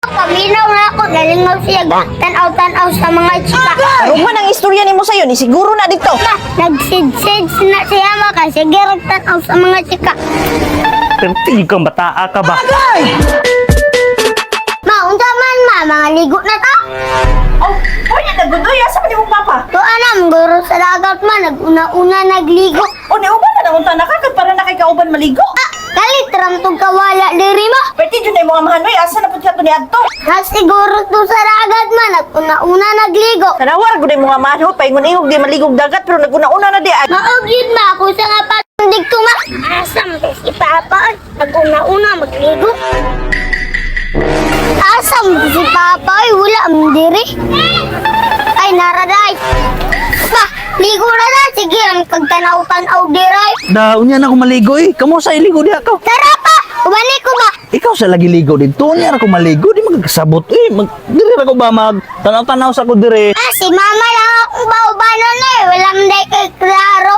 Paminaw na ako, nalingaw siya. Tanaw-tanaw sa mga chika. Karuman ang istorya nimo sayo ni siguro na dito. Ma, nagsid-sid na siya ma kasi girag tanaw sa mga chika. Pertig kang bataa ka ba? Ma, unsa man ma, mga ligo na ta. Oh, pwede na gudoy asa man imong papa? Tuwa na, guro sa dagat ma, nag-una-una nagligo. O ni uban na nang unta na ka kay para na kay kauban maligo. Ah, kalit ramtog kawala diri ma. Pwede jud na imong amahan oy, asa na pud ka to ni adto? Ha, siguro to sa dagat ma, nag-una-una nagligo. Tanawar gud imong amahan ho, paingon ihog di maligog dagat pero naguna-una na di ay. Maog yun ma, ako sa nga patundig ko ma. Asa mo si Papa, oy, nag-una-una magligo. Asa mo si Papa, oy, wala mo diri. Ay, naraday. Ma, ligo na na, sige, ang pagtanaw-tanaw diray. Da, unya na ako maligo eh. Kamo sa iligo diha ka. Tara pa, ubani ko ba? Ikaw sa lagi ligo dito, unya ra ko maligo, di magkasabot eh. Mag diri ra ko ba mag tanaw-tanaw sa ko dire. Ah, si Mama lang akong baubanon eh. Walang day kay klaro.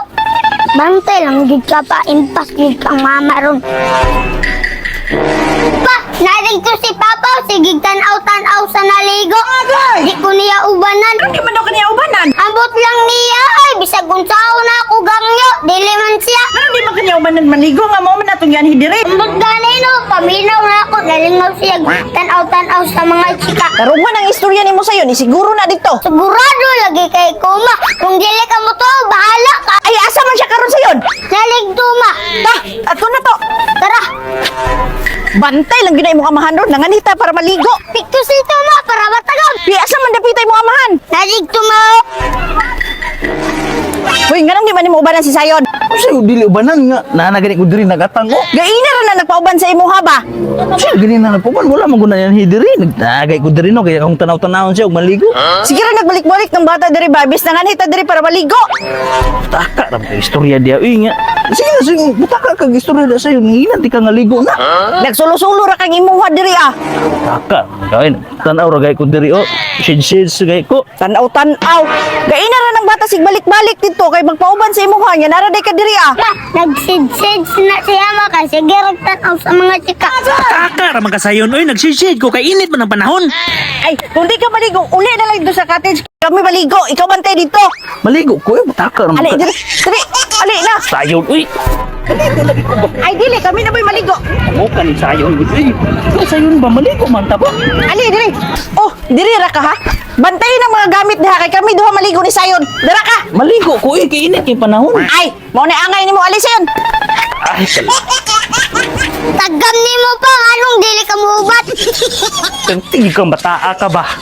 Bantay lang, gid ka pa. Impas gid kang mama ron. Pa, narito si Papa. Sige, tanaw-tanaw sa naligo. Di ko niya ubanan. Di man daw kaniya ubanan. Ambot lang niya ay. Bisag unsaon na ako gangyo. Dili man siya. Ano di man kaniya ubanan maligo nga mao man atong yan hidiri. Ambot gani no. Paminaw na ako. Nalingaw siya. Tanaw-tanaw sa mga chika. Karuman ang istorya nimo sayo ni siguro na dito. Sigurado lagi kay Kuma. Kung dili ka mo to, bahala ka. Ay asa man siya karon sayon? Naligto ma. Ta, ato na to. Tara, Bantay lang gyud na imong amahan ron, nanganita para maligo. picture sito ma para matagam. Pi asa man dapita imong amahan? Naligto ma. Hoy, nganong di man nimo ubanan si Sayon? Usa dili ubanan nga naa gani ko diri nagatang ko. Gaina ra na nagpauban sa imuha ba? Siya gani na nagpuban wala man guna yan hidiri. Nagdagay ko diri no kaya akong tanaw-tanawon siya og maligo. Sige ra nagbalik-balik ng bata diri ba, bis nanganhita diri para maligo. Butaka ra kay istorya diha uy nga. Sige na sige, butaka kag istorya da sayo nginan ti ka nga ligo na. Nagsulo-sulo ra kang imuha diri ah. Butaka, kay tanaw ra gay ko diri oh. Shade gay ko. Tanaw-tanaw. Gaina ra ng bata sig balik-balik dito kay magpauban sa imuha nya nara day ka diri ah. Ma, nagsid-sid na siya ma kasi girag tanaw sa mga chika. Taka ra man kasayon oy, nagsishade ko kay init man ang panahon. Ay, kung di ka maligo, uli na lang dito sa cottage. Kami maligo, ikaw bantay dito. Maligo ko eh, butaka ra man. Ali, ka. diri, diri, ali na. Sayon uy. Ay, dili, kami na ba'y maligo? Mo kan sayon uy. Ikaw sayon ba maligo man ta ba? Ali, diri. Oh, diri ra ka ha. Bantayin ang mga gamit diha kay kami duha maligo ni Sayon. Dira ka. Maligo ko eh, kay init kay panahon. Ay, mao na angay nimo ali Sayon. Ay, kal. Tagam nimo pa anong dili ka muubat. Tingin kang bataa ka ba?